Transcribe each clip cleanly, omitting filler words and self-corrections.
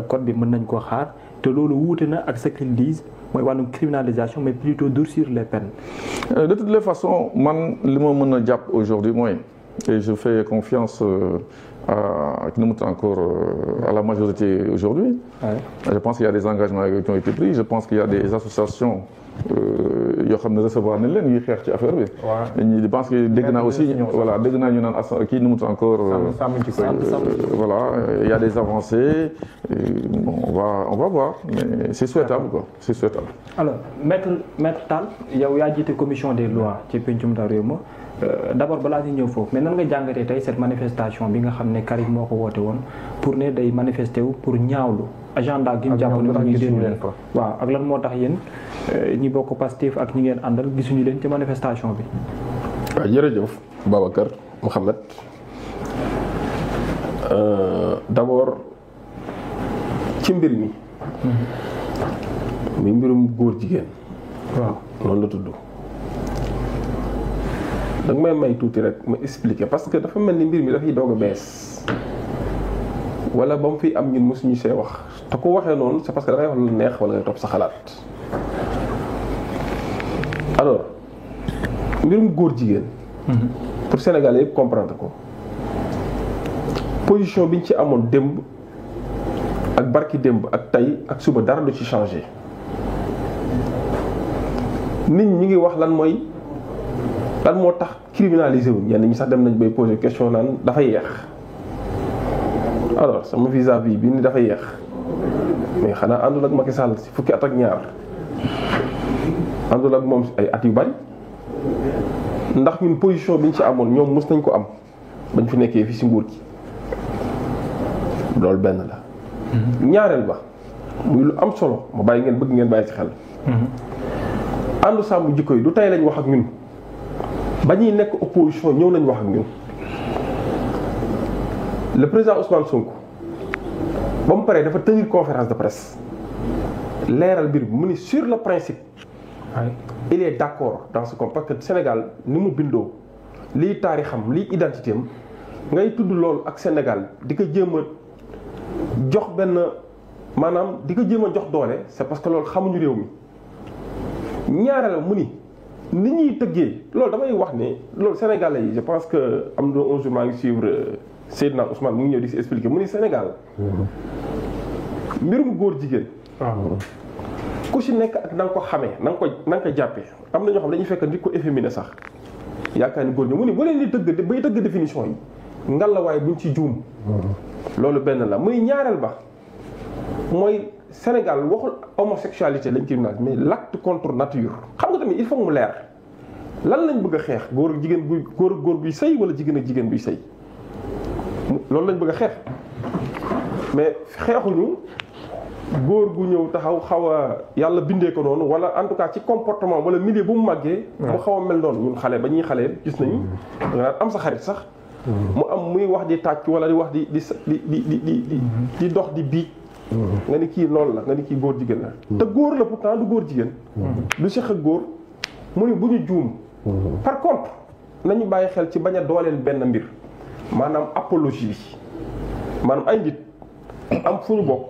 code bi mën nañ koo xaar te loolu wuute na ak ce qu'ils disent mooy wàllum criminalisation mais plutôt durcir les peines. De toutes les façons man li ma mën a jàpp aujourd'hui mooy et je fais confiance à la majorité aujourd'hui. Ouais. Je pense qu'il y a des engagements qui ont été pris. Je pense qu'il y a des associations yoo xam ne recevoir nañ leen ñuy xeex ci affaire bi. je pense que dégg naa aussi voilà dégg naa ñu naan kii nu mu tudd encore. Voilà il y a des avancées on va voir mais c'est souhaitable quoi c'est souhaitable. Alors maître Tall yow yaa jiite commission des lois ci pencum ndaw réew ma d'abord balaa ñu ñëw foofu mais nan nga jàngatee tey cette manifestation bi nga xam ne Karim moo ko woote woon pour ne day manifester wu pour ñaawlu agenda gi mu jàpp ne mu ngi génn leen ko waaw ak lan moo tax yéen ñi bokk Pastef ak ñi ngeen àndal gisuñu leen ci manifestation bi. waaw jërëjëf Babacar Mouhamed d'abord ci mbir mi. muy mbirum góor jigéen. waaw noonu la tudd. da nga may tuuti rek ma expliquer parce que dafa mel ni mbir mi dafay doog a bees wala ba mu fi am ñun mosuñu see wax te ko waxee noonu c'est parce que dangay wax lu neex wala ngay topp sa xalaat. alors mbirum góor jigéen. pour Sénégalais yëpp comprendre ko position bi ñu ci amoon démb ak barki démb ak tey ak suba dara du ci changé nit ñi ngi wax lan moo tax criminalisé wuñ ñenn ñi sax dem nañ bay poser question naan dafa yeex alors sama vis-à-vis bi ni dafa yeex mais xanaa àndul ak Macky Sall si fukki at ak ñaar àndul ak moom ay at yu bari ndax ñun position bi ñu ci amoon ñoom mës nañ ko am bañ fi nekkee fi si nguur gi loolu benn la. ñaareel ba muy lu am solo ma bàyyi ngeen bëgg ngeen bàyyi ci xel. àndu sàmm jikko yi du tey lañ wax ak ñun ba ñuy nekk opposition ñëw nañ wax ak ñun le président Ousmane Sonko ba mu paree dafa tenir conférence de presse leeral mbir bi mu ni sur le principe. il est d'accord dans ce parce que Sénégal ni mu bindoo liy taarixam liy identité am ngay tudd loolu ak Sénégal di ko jéem a jox benn maanaam di ko jéem a jox doole c'est parce que loolu xamuñu réew mi ñaareel mu ni nit ñuy tëggee loolu damay wax ne loolu Sénégalais yi je pense que am na un jour maa ngi suivre Seydina Ousmane mu ngi ñëw di si expliquer mu ni Sénégal mbirum góor jigéen. ku si nekk ak na nga ko xamee na nga ko jàppee am na ñoo xam dañuy fekk nit ko efféminé sax yaakaar ni góor ñi mu ni bu leen di tëgg bay tëgg définition yi ngallaawaay buñ ci juum. loolu benn la muy ñaareel ba mooy Sénégal waxul homosexualité lañ criminalisé mais l'acte contre nature xam nga tamit il faut mu leer lan lañ bëgg a xeex góor ak jigéen buy góor ak góor buy sëy wala jigéen ak jigéen buy sëy loolu lañ bëgg a xeex mais xeexuñu. góor gu ñëw taxaw xaw a yàlla bindee ko noonu wala en tout cas ci comportement wala milieu bu mu màggee. mu xaw a mel noonu ñun xale ba ñuy xale gis nañu. da nga am sa xarit sax. mu am muy wax di tàcc wala di wax di dox di biij. nga ni kii loolu la nga ni kii góor jigéen la. te góor la pourtant du góor jigéen. du seq ak góor mu ni bu ñu juum. par contre nañu bàyyi xel ci bañ a dooleel benn mbir maanaam apologie bi maanaam ay nit am fu ñu bokk.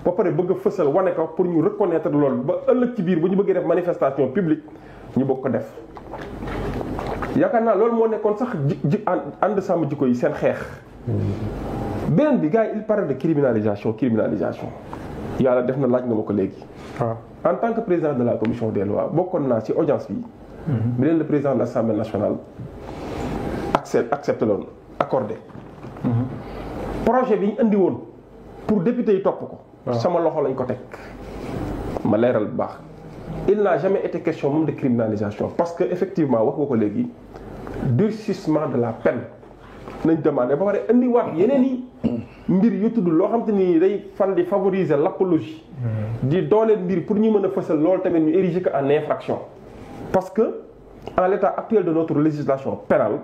ba pare bëgg a fësal wane ko pour ñu reconnaître loolu ba ëllëg ci biir bu ñu bëggee def manifestation publique ñu bëgg ko def yaakaar naa loolu moo nekkoon sax ànd sàmm jikko yi seen xeex. beneen bi gars yi il parle de criminalisation yàlla def na laaj nga ma ko léegi. en tant que président de la commission des lois bokkoon naa ci audience bi. bi leen le président de l'Assemblée nationale accepté loolu accordé. projet bi ñu indi woon pour député yi topp ko. sama loxo lañ ko teg ma leeral bu baax il n'a jamais été question même de criminalisation parce que effectivement wax nga ko léegi durcissement de la peine nañ demandé ba pare indiwaat yeneen i mbir yu tudd loo xam te ni day fan di favoriser l'apologie di dooleel mbir pour ñu mën a fësal loolu tamit ñu ériger ko en infraction parce que en l'état actuel de notre législation pénale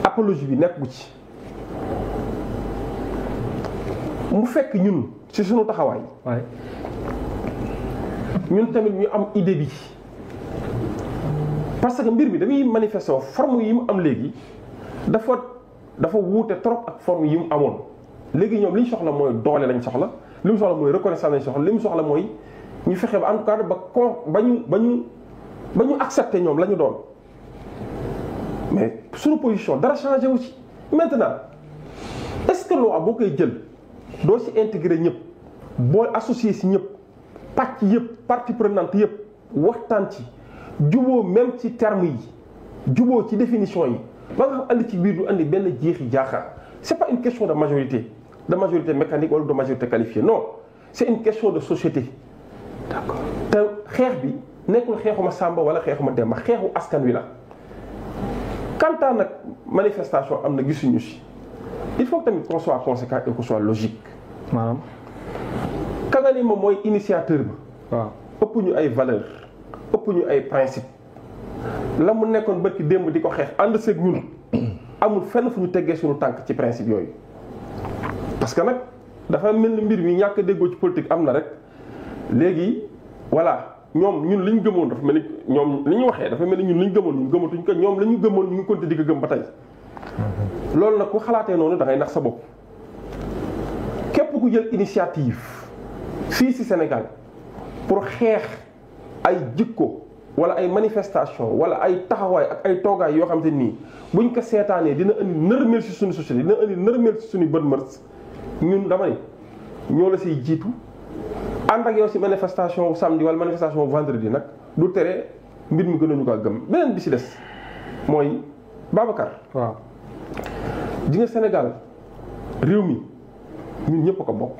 apologie bi nekk gu ci mu fekk ñun ci suñu taxawaay. ñun tamit ñu am idée bi parce que mbir bi dañuy manifester forme yi mu am léegi dafa wuute trop ak forme yi mu amoon léegi ñoom li ñu soxla mooy doole lañ soxla li mu soxla mooy reconnaissance lañ soxla li mu soxla mooy ñu fexe ba en tout cas ba ñu accepter ñoom la ñu doon mais suñu position dara changé wu ci. maintenant est-ce que loi boo koy jël doo ci intégrer ñëpp boo associé ci ñëpp pàcc yëpp partie prenante yëpp waxtaan ci juboo même ci termes yi juboo ci définition yi ba nga xam andi ci biir du andi benn jeexi jaaxaar c'est pas une question de majorité mécanique wala de majorité qualifiée non c'est une question de société. D'accord te xeex bi nekkul xeexuma Samba wala xeexuma Demba xeexu askan wi la. quant à nag manifestation am na gisuñu si il faut que tamit qu'on soit conséquent et qu'on soit logique. maanaam. ka nga ni moom mooy initiateur ba. waaw ëpp ñu ay valeur ëpp ñu ay principe la mu nekkoon bërki démb di ko xeex ànd seeg ñun amul fenn fu ñu teggee suñu tànk ci principe yooyu. parce que nag dafa mel ni mbir mi ñàkk a déggoo ci politique am na rek léegi voilà. ñoom ñun li ñu gëmoon dafa mel ni ñoom li ñu waxee dafa mel ni ñun li ñu gëmoon ñun gëmatuñ ko ñoom la ñu gëmoon ñu ngi continuer di ko gëm ba tey. loolu nag ku xalaatee noonu da ngay nax sa bopp. képp ku jël initiative fii ci Sénégal pour xeex ay jikko wala ay manifestation wala ay taxawaay ak ay toogaay yoo xam te nii buñ ko seetaanee dina indi nërmeel ci suñu société dina indi nërmeel ci suñu bët mërs ñun dama ne ñoo la siy jiitu. ànd ak yow ci manifestation samedi wala manifestation vendredi nag du tere mbir mi gënuñu ko gëm beneen bi ci des mooy Babacar. waaw di nga Sénégal réew mi ñun ñëpp ko bokk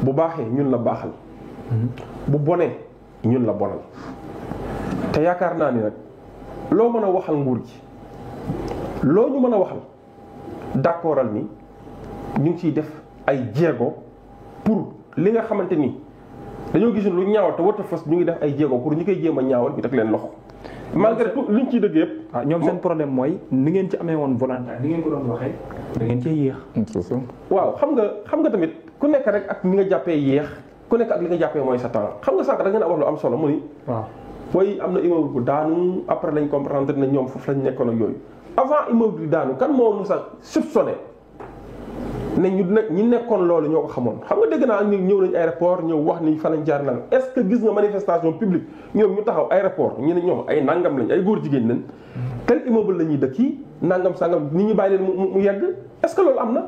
bu baaxee ñun la baaxal. bu bonee ñun la bonal. te yaakaar naa ni nag loo mën a waxal nguur gi loo ñu mën a waxal d'accordal ni ñu ngi ciy def ay jéego pour. li nga xamante ni dañoo gisul lu ñaawal te warta fas ñu ngi def ay jéego pour ñu koy jéem a ñaawal ñu teg leen loxo malgré tout liñ ciy dëgg yëpp. ah ñoom seen problème mooy ni ngeen ci amee woon volonté ni ngeen ko doon waxee da ngeen cee yéex. waaw xam nga tamit ku nekk rek ak ni nga jàppee yéex ku nekk ak li nga jàppee mooy sa temps xam nga sànq da ngeen a wax lu am solo mu ni. waaw booy am na immeuble bu daanu après lañ comprendre ne ñoom foofu lañ nekkoon ak yooyu avant immeuble bi daanu kan moo mës a soupçonné ne ñi nekkoon loolu ñoo ko xamoon xam nga dégg naa ñëw nañ aéroport ñëw wax ni fa lañ jaar nang est-ce que gis nga manifestation publique ñoom ñu taxaw aéroport ñu ne ñoom ay nangam lañ ay góor jigéen lañ tel immeuble la ñuy dëkk yi nangam sangam nit ñi bàyyi leen mu yegg est-ce que loolu am na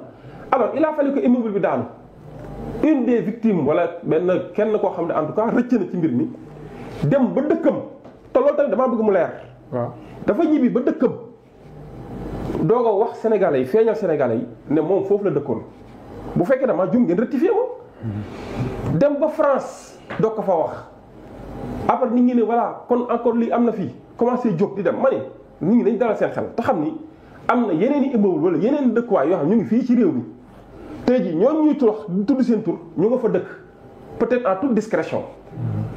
alors il a fallu que immeuble bi daanu une des victimes wala benn kenn koo xam ne en tout cas rëcc na ci mbir mi dem ba dëkkam te loolu tamit damaa bëgg mu leer. waaw dafa ñibbi ba dëkkam doog a wax sénégalais yi feeñal sénégalais yi ne moom foofu la dëkkoon bu fekkee damaa jum ngeen rectifier moom. dem ba France doog ko fa wax après nit ñi ne voilà kon encore lii am na fii commencé jóg di dem ma ne nit ñi dañ dalal seen xel te xam ni am na yeneen i immeuble wala yeneen dëkkuwaay yoo xam ñu ngi fii ci réew mi tey jii ñooñu ñuy tudd seen tur ñu nga fa dëkk peut-être en toute discrétion.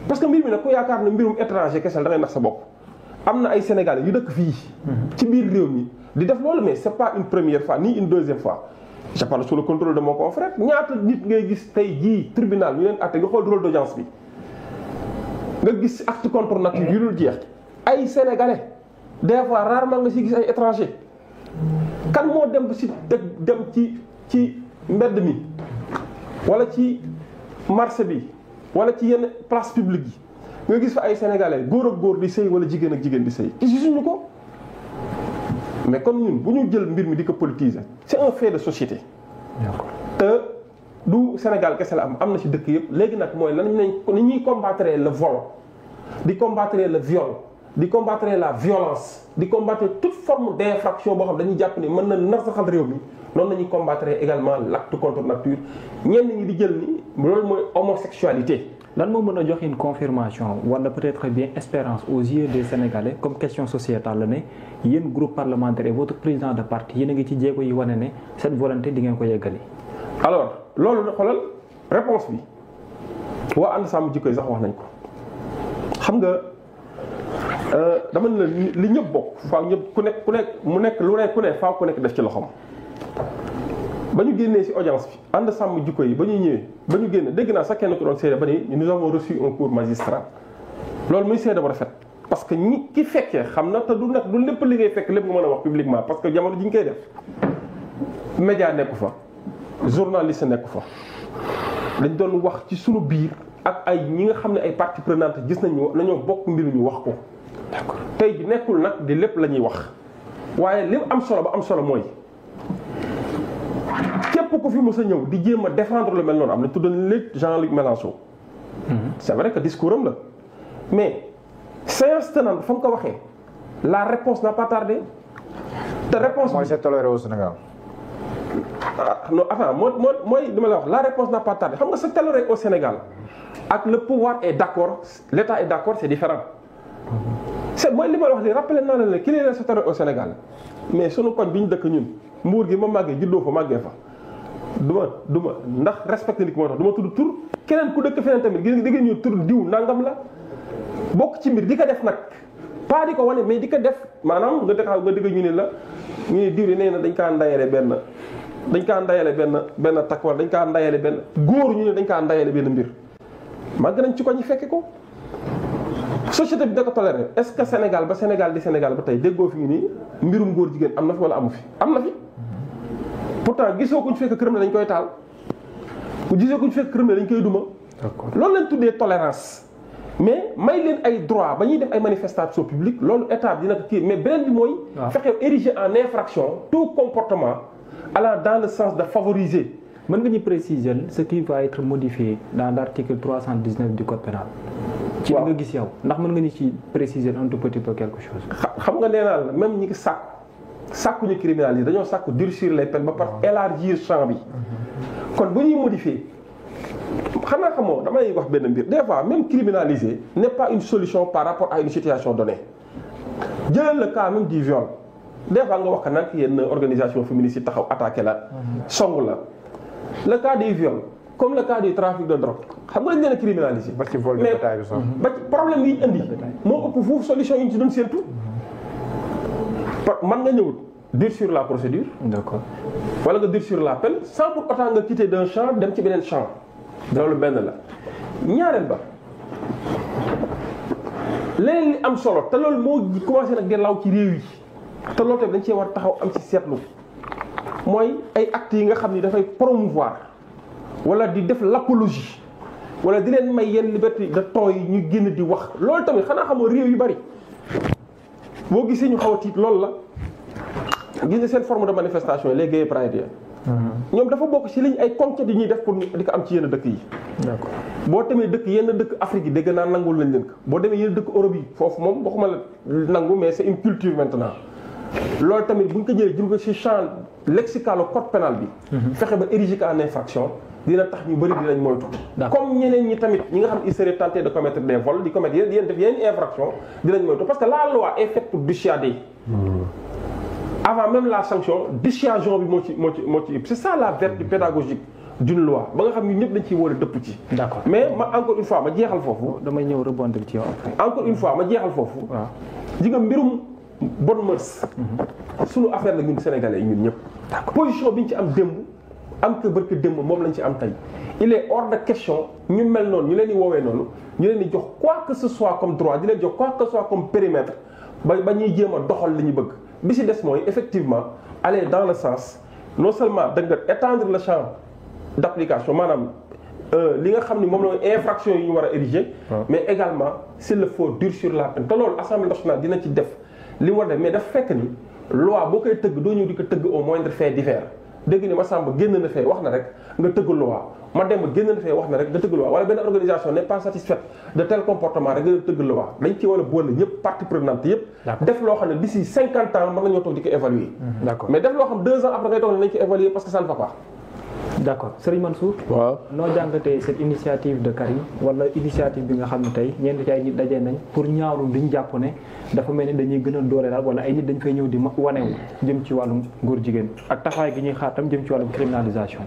parce que mbir mi nag ku yaakaar ne mbirum étranger kese da ngay nax sa bopp am na ay sénégalais yu dëkk fii. ci biir réew mi di def loolu mais c'est pas une première fois ni une deuxième fois. je parle sous le contrôle de mon confrère ñaata nit ngay gis tey jii tribunal ñu leen àtte nga xool rôle d'audience bi nga gis acte contre nature yu dul jeex ay sénégalais des fois rarement nga si gis ay étrangers kan moo dem si dem ci mbedd mi wala ci marché bi wala ci yenn place publique yi nga gis fa ay sénégalais góor ak góor di sëy wala jigéen ak jigéen di sëy gisuñu ko mais kon ñun bu ñu jël mbir mi di ko politiser c'est un fait de société. te du Sénégal kese la am na ci dëkk yëpp léegi nag mooy lan ni ñuy combattre le vol di combattre le viol di combattre la violence di combattre toute forme d'infraction boo xam dañuy jàpp ni mën na nasaxal réew mi noonu la ñuy combattre également l'acte contre nature ñenn ñi di jël ni loolu mooy homosexualité. lan moo mën a jox une confirmation wala peut-être bien espérance aux yeux des Sénégalais comme question sociétale la ne yéen groupe parlementaire et votre président de parti yéen a ngi ci jéego yi wane ne cette volonté di ngeen ko yeggali. alors loolu xoolal réponse bi waa ànd sàmm jikko yi sax wax nañ ko xam nga dama ne la li ñëpp bokk faaw ñëpp ku nekk mu nekk lu nekk ku ne faaw ku nekk def ci loxoom. ba ñu génnee ci audience bi ànd sàmm jikko yi ba ñuy ñëwee ba ñu génne dégg naa sax kenn ko doon seede ba ni nous avons reçu un cours magistral loolu muy seede bu rafet parce que ñi ki fekkee xam na te du lépp li ngay fekk lépp nga mën a wax publiquement parce que jamono ji ñu koy def média nekku fa journaliste nekku fa dañ doon wax ci sunu biir ak ay ñi nga xam ne ay parties prenantes gis nañu nañoo bokk mbir ñu wax ko. d'accord tey ji nekkul nag di lépp la ñuy wax waaye li am solo ba am solo mooy képp ku fi mës a ñëw di jéem a défendre lu mel noonu am na tudd nañ léegi Jean-Luc Mélenchon. c'est vrai que discours am la mais séance tenante fa nga ko waxee la réponse n'a pas tardé. te réponse mooy c'est toléré au Sénégal. non attends mooy li ma la wax la réponse n'a pas tardé xam nga c'est toléré au Sénégal ak le pouvoir est d'accord l'État est d'accord c'est différent. c'est mooy li ma la wax nii rappelé naa la ki leen c'est toléré au Sénégal mais sunu koñ bi ñu dëkk ñun mbuur gi ma màggee juddoo fa màggee fa. du ma ndax respecté nit ki moo tax du ma tudd tur keneen ku dëkk feneen tamit gis nga dégg ñu tur diw nangam la bokk ci mbir di ko def nag pas di ko wane mais di ko def maanaam nga dégg ñu ne la ñu ne diw de nee na dañ kaa ndayale benn takk wala dañ kaa ndayale benn góor ñu ne dañ kaa ndayale benn mbir màgg nañ ci ko ñu fekke ko société bi da ko toléré est-ce que Sénégal ba Sénégal di Sénégal ba tey déggoo fi nii mbirum góor jigéen am na fi wala amu fi am na fi pourtant gisoo ko ñu fekk këram ne dañ koy taal ku gisoo ko ñu fekk këram ne dañ koy duma. loolu lañ tuddee tolérance mais may leen ay droit ba ñuy def ay manifestations publiques loolu état bi dina ko kii mais beneen bi mooy. fexe ériger en infraction tout comportement allant dans le sens de favoriser. mën nga ñu préciser ce qui va être modifié dans l'article 319 du code pénal. ci li nga gis yow ndax mën nga ñu ci préciser un tout petit peu quelque chose. xam nga nee naa la même ñi ngi sàkkuñu criminaliser dañoo sàkku durcir les peines ba par élargir champ bi kon bu ñuy modifier xanaa xamoo damay wax benn mbir des fois même criminaliser n'est pas une solution par rapport à une situation donnée jëlal le cas même du viol des fois nga wax ka nag yenn organisation féministe yi taxaw attaqué la song la le cas du viol comme le cas du trafic de drogue xam nga dañ leen a criminaliser ba ci vol de bétail bi sax ba ci problème yi ñu indi moo ëpp foofu solution yi ñu ci doon séentu man nga ñëw durcir la procédure. d'accord wala nga durcir la peine sans pour autant nga quitter d'un champ dem ci beneen champ. loolu benn la ñaareel ba leneen li am solo te loolu moo commencé nag di law ci réew yi te loolu tamit dañ cee war taxaw am ci seetlu mooy ay actes yi nga xam ni dafay promouvoir wala di def l'apologie wala di leen may yenn liberté de ton yi ñu génn di wax loolu tamit xanaa xamoo réew yu bari. boo gisee ñu xaw a tiit loolu la gis nga seen forme de manifestation yi les Gay Pride ñoom dafa bokk ci liñ ay conquêtes yi ñuy def pour di ko am ci yenn dëkk yi. d'accord boo demee yenn dëkk Afrique yi dégg naa nangul lañ leen ko boo demee yenn dëkk Europe yi foofu moom waxuma la nangu mais c'est une culture maintenant. loolu tamit bu ñu ko jëlee jël ko ci champ lexical code pénal bi. fexe ba ériger ko en infraction dina tax ñu bëri dinañ moytu. comme ñeneen ñi tamit ñi nga xam ils seraient tentés de commettre des vols di commettre yenn def yenn infraction dinañ moytu parce que la loi est faite pour dissuader. avant même la sanction dissuasion bi moo ci c'est ça la vertu pédagogique d'une loi ba nga xam ni ñëpp dañ ciy war a dëpp ci. d'accord mais encore une fois ma jeexal foofu. damay ñëw rebondir ci yow après. encore une fois ma jeexal foofu. waaw ji nga mbirum bonne mœurs. sunu affaire la ñun sénégalais yi ñun ñëpp. d'accord position bi ñu ci am démb am ko barke démb moom lañ ci am tey il est hors de question ñu mel noonu ñu leen di woowee noonu ñu leen di jox quoi que ce soit comme droit di leen jox quoi que ce soit comme périmètre ba ñuy jéem a doxal li ñu bëgg. bi ci des mooy effectivement aller dans le sens non seulement da nga étendre le champ d'application maanaam li nga xam ni moom la infraction yi ñu war a ériger. mais également s'il le faut durcir la peine te loolu assemblée nationale dina ci def li war def mais dafa fekk ni loi boo koy tëgg doo ñëw di ko tëgg au moindre fait divers dégg ni Massamba génn na fee wax na rek nga tëgg loi ma dem génn na fee wax na rek nga tëgg loi wala benn organisation n'est pas satisfaite de tel comportement rek nga tëgg loi dañ ci war a boole ñëpp partie prenante yëpp. def loo xam ne d'ici 50 ans mën nañoo toog di ko évaluer. d'accord mais def loo xam 2 ans après ngay toog ne nañ ko évaluer parce que ça ne va pas. d'accord Serigne Mansour. waaw noo jàngatee cette initiative de Karim wala initiative bi nga xam ne tey ñeent ci ay nit daje nañ pour ñaawlu liñ jàpp ne dafa mel ni dañuy gën a doole daal wala ay nit dañ fay ñëw di wanewu jëm ci wàllum góor jigéen ak taxawaay gi ñuy xaar tam jëm ci wàllum criminalisation.